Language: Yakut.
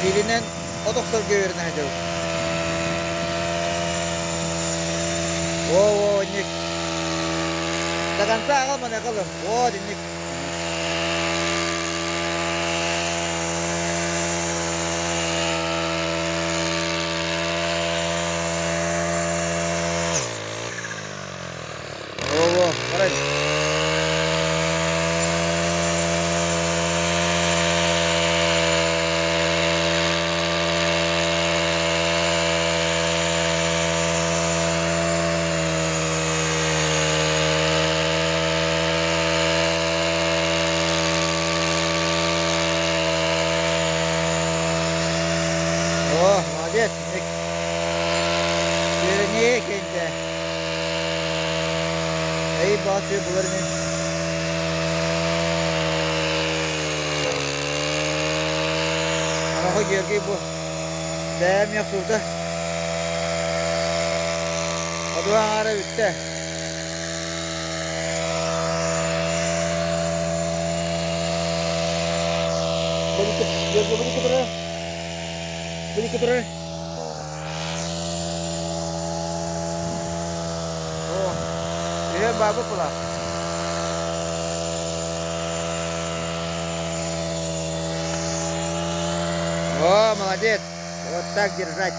Бииринэн от охсорго үөрэнэ сылдьабыт. Оо, инник. До конца аҕал маныаха ылым. Вот инник. Оо, барай. О, молодец, Ник. Үөрэнии кэннэ. Эй, баҕа булар ини. Анаха Георгий бу бэйэм охсубута. Одуһа аҥаара бүттэ. Георгий, бу Били турар. О, үһүөн баабыт була. О, молодец! Вот так держать.